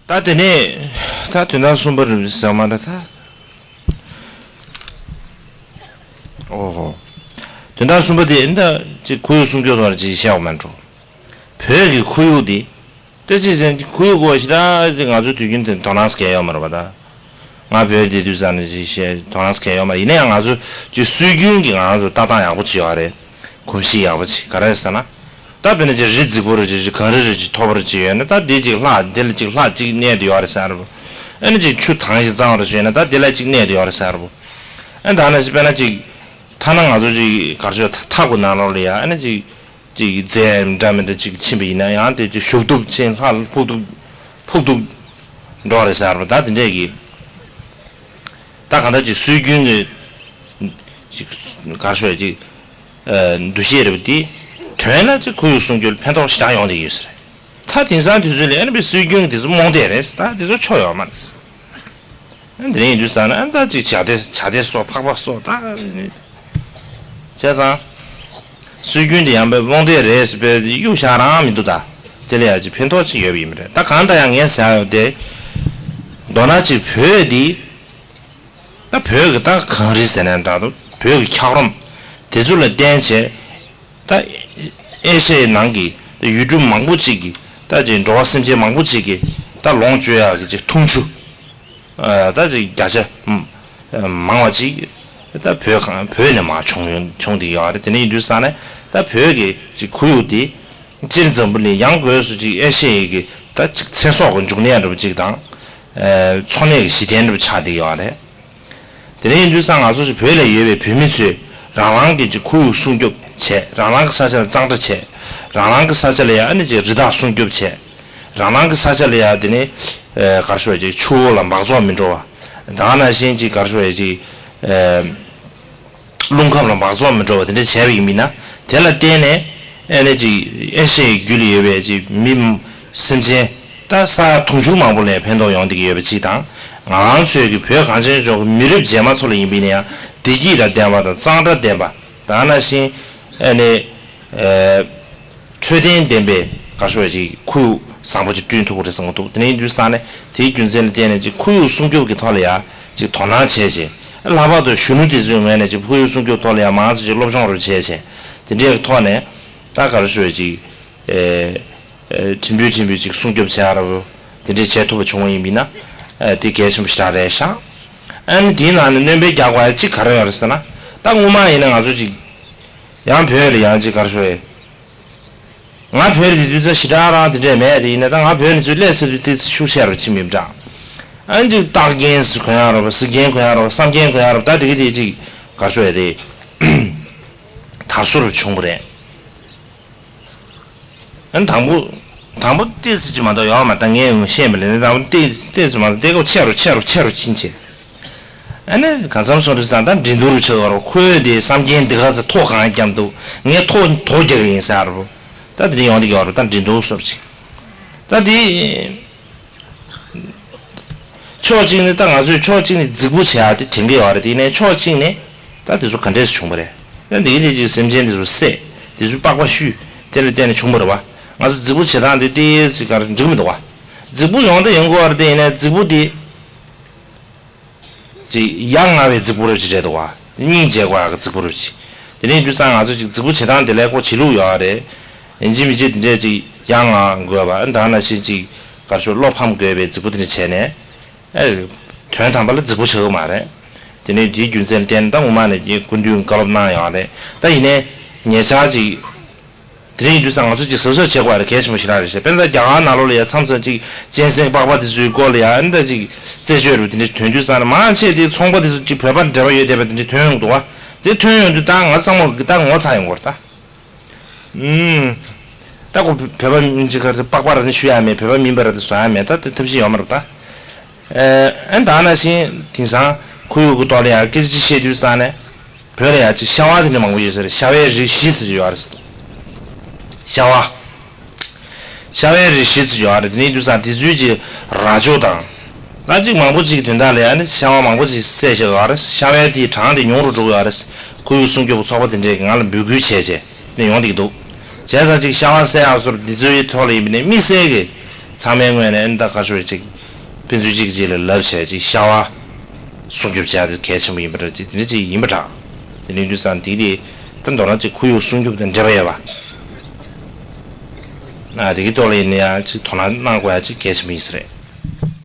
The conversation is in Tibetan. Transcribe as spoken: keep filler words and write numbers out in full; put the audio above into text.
ད་དེ་ནས་ད་དོན་དག་གསུམ་པ་རེད་ཟེར་མ་རེད་ད། ཨོ་ཧོ། དོན་དག་གསུམ་པ་དེ་ད་ཅིག་ཁོར་ཡུག་སྲུང་སྐྱོབ་ཐོག་ལ་ཅིག་བཤད་འོ་མ་འགྲོ། བོད་ཀྱི་ཁོར་ཡུག་དེ། ད་ཅིག་ཅིག་ཁོར་ཡུག་སྐོར་ཞེ་དྲག་ཅིག་ང་ཚོའི་དུས་རྒྱུན་དེ་དོ་སྣང་བྱེད་ཡོད་མ་རེད་པ་ད། ང་བོད་དེ་དུས་ཙམ་ནས་ཅིག་བཤད་དོ་སྣང་བྱེད་ཡོད་མ་རེད། ཡིན་ན་ཡང་ང་ཚོ་ཅིག་སྲོལ་རྒྱུན་གྱི་ང་ཚོ་ལྟ་སྟངས་ཡག་པོ་ཅིག་ཡོད་རེད། གོམས་གཤིས་ཡག་པོ་ཅིག་ག་རེ་ཟེར་ན། ད་དཔེར་ན་ཅིག་རི་རྫིག་པོ་རེ་ཅིག་ཅིག་གངས་རི་རེ་ཅིག་མཐོ་པོ་རེ་ཅིག་ཡོད་ན་ད་དེ་ཅིག་ལྷག་དེ་ལ་ཅིག་ལྷག་ཅིག་གནས་དེ་ཡོད་རེད་ཟེར་ར་བོ། ཨ་ནི་ཅིག་ཆུ་དྭངས་ཤིང་གཙང་བ་རེ་ཅིག་ཡོད་ན་ད་དེ་ལ་ཅིག་གནས་དེ་ཡོད་རེད་ཟེར་ར་བོ། ཨ་ནི་ད་ན་ཅིག་དཔེར་ན་ཅིག་ཐ་ན་ང་ཚོ་ཅིག་གར་ཤོག་ཐག་གུ་ནང་ལོགས་ལ་ཡ་ཨ་ནི་ཅིག་ཅིག་རྫས་འདྲ་མི་འདྲ་ཅིག་ཕྱིན་པ་ཡིན་ན་ཡང་དེ་ཅིག་ཞུགས་གཏུབ་ཕྱིན་ལྷག་ཕུག་གཏུབ་ཕུག་གཏུབ་འགྲོ་རེད་ཟེར་ར་བོ། ད་དེ་འདྲས་ཀྱི་ད་གང་ལྟར་ཅིག་སྲོལ་རྒྱུན་གྱི་ཅིག་གར་ཤོག་ཅིག་འདུ་ཤེས་རེད་པ་དེ་དོན་ལ་ཅིག་ཁོར་ཡུག་སྲུང་སྐྱོབ་ལ་ཕན་ཐོགས་ཞེ་དྲག་ཡོང་བསྡད་ཀྱི་ཡོད་ས་རེད། ད་དེང་སང་དུས་ཚོད་ལ་ཨ་ནི་པའི་སྲོལ་རྒྱུན་དེ་ཚོ་རྨོངས་དད་རེད། ད་དེ་ཚོ་ཆོ་ཡོད་མ་རེད། ཨ་ནི་དེ་རིང་ཡིན་དུས་ཙང་ན་ཨ་ནི་ད་ཅིག་བྱ་དེ་བྱ་དེ་སོགས་ཕག་པ་སོགས་ད་བྱས་ཙང་། སྲོལ་རྒྱུན་དེ་ཡང་པའི་རྨོངས་དད་རེད་ཟེར་པའི་གཡུག་བཞག་རང་མི་འདུག་ད་དེ་ལ་ཡང་ཅིག་ཕན་ཐོགས་ཅིག་ཡོད་པ་ཡིན་པ་རེད། ད་གང་ལྟར་ཡང་ངས་ཟེར་ཡ་ཡོད་དེ། མདོར་ན་ཅིག་བོད་འདི། ད་བོད་ཀྱི་ད་གངས་རི་ཟེར་ནའང་འདྲ་འདུག་བོད་ཀྱི་འཁྱགས་རོམ་དེ་ཚོ་ལ་བརྟེན་བྱས་ད་ཨེ་ཤ་ཡའི་ནང་གི་ད་ཡུལ་གྲུ་མང་པོ་ཅིག་གི་ད་ཅིག་འགྲོ་བ་སེམས་ཅན་མང་པོ་ཅིག་གི་ད་ལོངས་སྤྱོད་ཡག་གི་ཅིག་འཐུང་ཆུ་ད་ཅིག་བརྒྱ་ཆ་མང་བ་ཅིག་ད་བོད་གང་བོད་ནས་མར་བྱུང་ཡོད་བྱུང་བསྡད་ཡོད་རེད། དེ་ནས་ཡིན་དུས་ཙང་ནས་ད་བོད་ཀྱི་ཅིག་ཁོར་ཡུག་དེ། སྤྱིར་འཛམ་བུ་གླིང་ཡང་སྒོས་སུ་ཅིག་ཨེ་ཤ་ཡའི་གི་ད་ཅིག་ཚེ་སྲོག་གི་འབྱུང་གནས་འདྲ་པོ་ཅིག་དང་། ཨེ་འཚོ་གནས་ཀྱི་གཞི་རྟེན་འདྲ་པོ་ཆགས་བསྡད་ཡོད་རེད། དེ་ནས་ཡིན་དུས་ཙང་ང་ཚོ་ཅིག་བོད་ལ་ཡོད་པའི་བོད་མི་ཚོས་རང་རང་གི་ཅིག་ཁོར་ཡུག་སྲུང་སྐྱོབ་བྱས། རང་རང་གི་ས་ཆ་ལ་གཙང་སྦྲ་བྱས། རང་རང་གི་ས་ཆ་ལ་ཡ་ཨ་ནི་ཅིག་རི་དྭགས་སྲུང་སྐྱོབ་བྱས། རང་རང་གི་ས་ཆ་ལ་ཡ་དེ་ནས་ཨེ་གར་ཤོག་ཅིག་ཆུ་བོ་ལ་འབག་བཙོག་མི་འགྲོ་བ། ད་ག་ནང་བཞིན་ཅིག་གར་ཤོག་ཅིག་ཨེ། རླུང་ཁམས་ལ་འབག་བཙོག་མི་འགྲོ་བ་དེ་འདྲ་བྱས་པ་ཡིན་མིན་ན། དེ་ལ་བརྟེན་ནས་ཨེ་ནས་ཅིག་ཨེ་ཤ་ཡའི་རྒྱུད་ལ་ཡོད་པའི་ཅིག་མི་སེམས་ཅན་ད་ས་དུང་ཕྱུར་མང་པོ་ལ་ཕན་ཐོགས་ཡོང་བསྡད་ཀྱི་ཡོད་པ་ཅིག་དང་། ང་རང་ཚོའི་གི་བོད་གངས་ཅན་ལྗོངས་ཀྱི་མི་རབས་རྗེས་མ་ཚོ་ལ་ཡིན་པས་ན་ཡང་བདེ་སྐྱིད་དང་ལྡན་པ་དང་གཙང་སྦྲ་ལྡན་པ། ད་ག་ནང་བཞིན་ཨེ་ནས་ཨེ། འཕྲོད་བསྟེན་ལྡན་པའི་ག་ཤོད་ཅིག་ཁུལ་བཟང་པོ་ཅིག་བསྐྲུན་ཐུབ་ཀྱི་རེད་བསམ་གྱི་འདུག་དེ་ནས་ཡིན་དུས་ཙང་ནས་དེའི་རྒྱུ་མཚན་ལ་བརྟེན་ནས་ཅིག་ཁོར་ཡུག་སྲུང་སྐྱོབ་ཀྱི་ཐོག་ལ་ཡ་ཅིག་དོ་སྣང་བྱས་བྱས། ལྷག་པར་དུ་གཞོན་ནུ་དེ་ཚོའི་ངོས་ནས་ཅིག་ཁོར་ཡུག་སྲུང་སྐྱོབ་ཐོག་ལ་ཡ་མང་ཙམ་ཅིག་སློབ་སྦྱོང་རེ་བྱས་བྱས། དེ་འདྲའི་ཐོག་ནས་ད་ག་ཤོད་ཅིག་ཨེ་ཨེ་ཕྲན་བུ་ཕྲན་བུ་ཅིག་སྲུང་སྐྱོབ་བྱས་ཡ་ར་བོ་དེ་འདྲས་བྱས་ཐུབ་པ་བྱུང་བ་ཡིན་པས་ན་ཨེ་དེ་གལ་ཆེན་པོ་ཞེ་དྲག་རེད་ཤག་ཨ་ནི་དེའི་ནང་ནས་སྣོན་པ་རྒྱག་དགོས་ཡ་ཅིག་ག་རེ་ཡོད་རེད་ཟེར་ན། ད་སྔོན་མ་ཡིན་ན་ང་ཚོ་ཅིག་ཡང་བོད་ལ་ཡང་ཅིག་ག་རེ་ཞུ་ཡ། ང་བོད་ལ་དུས་ཚོད་ཞེ་དྲག་རང་དེ་འདྲས་མེད་དེ་ཡིན་ན་ད་ང་བོད་ནས་ཚུར་སླེབས་ཚར་དུས་ཏོག་ཙམ་ཤུགས་ཆེ་རུ་ཕྱིན་མིན་འདྲ། ཨ་ནི་ཅིག་རྟགས་རྒྱན་ཟེར་གོ་ཡ་རོགས་པ། གཟིགས་རྒྱན་གོ་ཡ་རོགས་པ། བསམ་རྒྱན་གོ་ཡ་རོགས་པ། ད་དེ་གི་དེ་ཅིག་ག་རེ་ཞུ་ཡ་དེ་དར་སོ་རུ་བྱུང་བ་རེད། ཨ་ནི་དང་པོ། དང་པོ་ཏོག་ཙམ་ཅིག་མ་གཏོགས་ཡོད་མ་རེད། ད་ངས་ཤེས་མ་ལེ་ནི་དང་པོ་ཏོག་ཙམ་ཏོག་ཙམ་མ་གཏོགས་ཏོག་ཙམ་ཆེ་རུ་ཆེ་རུ་ཆེ་རུ་ཕྱིན་བྱས། ཨ་ནི་གང་འཚམ་སོང་དུས་ཙང་ད་འགྲན་བསྡུར་རུ་ཆགས་ཡོད་རེད། ཁོས་དེ་བསམ་རྒྱན་འདི་ག་ཚོད་ཐོག་གང་རྒྱབ་འདུག་ངས་ཐོག་ཐོག་རྒྱག་གི་ཡིན་ཟེར་རེད། ད་དེ་རིང་ཡོང་འདི་ཡོད་རེད། ད་འགྲན་བསྡུར་སོར་ཅིག་ད་དེ་ཕྱོགས་གཅིག་ནས་ད་ང་ཚོས་ཕྱོགས་གཅིག་ནས་རྫིག་པོ་བྱེད་ཡག་དེ་དྲན་གི་ཡོད་རེད། དེ་ནས་ཕྱོགས་གཅིག་ནས་ད་དེ་ཚོ་ག་འདྲས་སེ་བྱུང་བ་རེད། ད་འདི་གི་དེ་ཅིག་སེམས་ཅན་དེ་ཚོ་བསད། དེ་ཚོའི་པགས་པ་བཤུས། དེ་ལ་བརྟེན་ནས་བྱུང་བ་རེད་བ། ང་ཚོ་རྫིག་པོ་བྱེད་སྟངས་དེ་ཏོག་ཙམ་ག་རེ་འགྲིག་མི་འདུག་བ། རྫིག་པོ་ཡོང་ད་ཡོང་གི་ཡོད་རེད། དེ་ཡིན་ན་རྫིག་པོ་དེ། ཅིག་ཡ་ང་བའི་རྫིག་པོ་རབ་ཅིག་རེད་འདུག་བ། སྙིང་རྗེ་དགོས་ཡག་གི་རྫིག་པོ་རབ་ཅིག་དེ་ནས་དུས་སང་ང་ཚོ་ཅིག་རྫིག་པོ་བྱེད་སྟངས་དེ་ལས་ཁོ་བྱེད་ལུགས་ཡོད་རེད། ཡིན་གཅིག་མིན་གཅིག་དེ་འདྲས་ཅིག་ཡ་ང་དགོས་པ། ཨ་ནི་ད་ནང་བཞིན་ཅིག་ག་རེ་ཞུ། བློ་ཕམ་དགོས་པའི་རྫིག་པོ་དེ་འདྲ་བྱས་ནས། ཨེ། དོན་དམ་པ་ལ་རྫིག་པོ་ཆགས་ཀྱི་མ་རེད། དེ་ནས་དེའི་རྒྱུ་མཚན་ལ་བརྟེན་ནས་ད་སྔོན་མ་ནས་ངས་སྐུ་མདུན་བཀའ་སློབ་གནང་ཡོད་རེད། ད་ཡིན་ནའི་ཉེ་ཆར་ཅིག་དེ་འདྲ་ཡིན་དུས་ཙང་ང་ཚོ་ཅིག་གཟབ་གཟབ་བྱེད་དགོས་ཡ་རེད། གལ་ཆེན་པོ་ཞེ་དྲག་རེད་ཤག་དཔེར་ན་ད་རྒྱ་གར་ནང་ལོགས་ལ་ཡ་མཚམས་མཚམས་ཅིག་གཅན་གཟན་པགས་པ་དེ་ཚོའི་སྐོར་ལ་ཡ་ཨ་ནི་ད་ཅིག་རྩད་གཅོད་རེད་པ། དེ་འདྲ་ཐོན་དུས་ཙང་ནས་མང་ཆེ་དེ་ཚོང་པ་དེ་ཚོ་ཅིག་བོད་པ་འབྲེལ་བ་ཡོད་བསྡད་པ་དེ་འདྲ་ཐོན་ཡོང་འདུག་བ། དེ་ཐོན་ཡོང་དུས་ད་ང་ཚང་མ་གི་ད་ངོ་ཚ་ཡོང་གི་རེད་ད། ཨུམ། ད་ཁོ་བོད་པ་མིན་ཅིག་ག་རེ་པགས་པ་ར་ནི་ཞུ་ཡ་མེད། བོད་པ་མིན་པ་ར་དེ་བཟོ་ཡ་མེད། ད་དེ་ཐབས་ཤེས་ཡོད་མ་རེད་ད། ཨ་ནི་ད་ནང་བཞིན་དེང་སང་ཁོར་ཡུག་གི་ཐོག་ལ་ཡང་སྐད་ཆ་ཅིག་བཤད་དུས་ཙང་ནས། བོད་ལ་ཡང་ཅིག་ཤ་བ་དེ་འདྲ་མང་པོ་ཡོད་ས་རེད། ཤ་བའི་རིགས་བཞི་ཟེར་གྱི་ཡོད་རེད། ཤ་བ། ཤ་བའི་རིགས་བཞི་ཟེར་གྱི་ཡོད་རེད། དེ་ནས་དུས་ཙང་དེ་ཚོའི་ཅིག་རྭ་ཅོ་དང་། ད་ཅིག་མང་པོ་ཅིག་གི་དོན་དག་ལ་ཡང་ནི་ཤ་བ་མང་པོ་ཅིག་བསད་བཞག་ཡོད་རེད། ཤ་བའི་དེའི་གྲངས་དེ་ཉུང་རུ་འགྲོ་གི་ཡོད་རེད། ཁོར་ཡུག་སྲུང་སྐྱོབ་ཀྱི་ཚོགས་པ་དེ་འདྲས་ཀྱིས་ང་ལ་འབོད་སྐུལ་བྱས་བྱས་ནས་ཡོང་བསྡད་ཀྱི་འདུག་བྱས་ཙང་ཅིག་ཤ་བ་བསད་ཡག་སོགས་འདི་ཚོའི་ཐོག་ལ་ཡིན་པ་ནས་དམིགས་བསལ་གྱི་ ཚང་མའི་ངོས་ནས་ཨ་ནི་ད་ག་ཚོད་ཅིག་ཕན་ཚུན་གཅིག་གཅིག་ལ་ལབ་བྱས་ཅིག་ཤ་བ་སྲུང་སྐྱོབ་བྱ་དེ་གལ་ཆེན་པོ་ཡིན་པ་འདྲ། ཅིག་དེ་འདྲ་ཅིག་ཡིན་པ་འདྲ། དེ་འདྲ་ཡིན་དུས་ཙང་དེ་དེ་ད་མདོར་ན་ཅིག་ཁོར་ཡུག་སྲུང་སྐྱོབ་དང་འབྲེལ་བ་ཡོད་པ། ཨ་དེ་གི་ཐོག་ལ་ཡིན་ན་ཡང་ཅིག་དོ་སྣང་གནང་དགོས་ཡ་ཅིག་གལ་ཆེན་པོ་ཡིན་ས་རེད།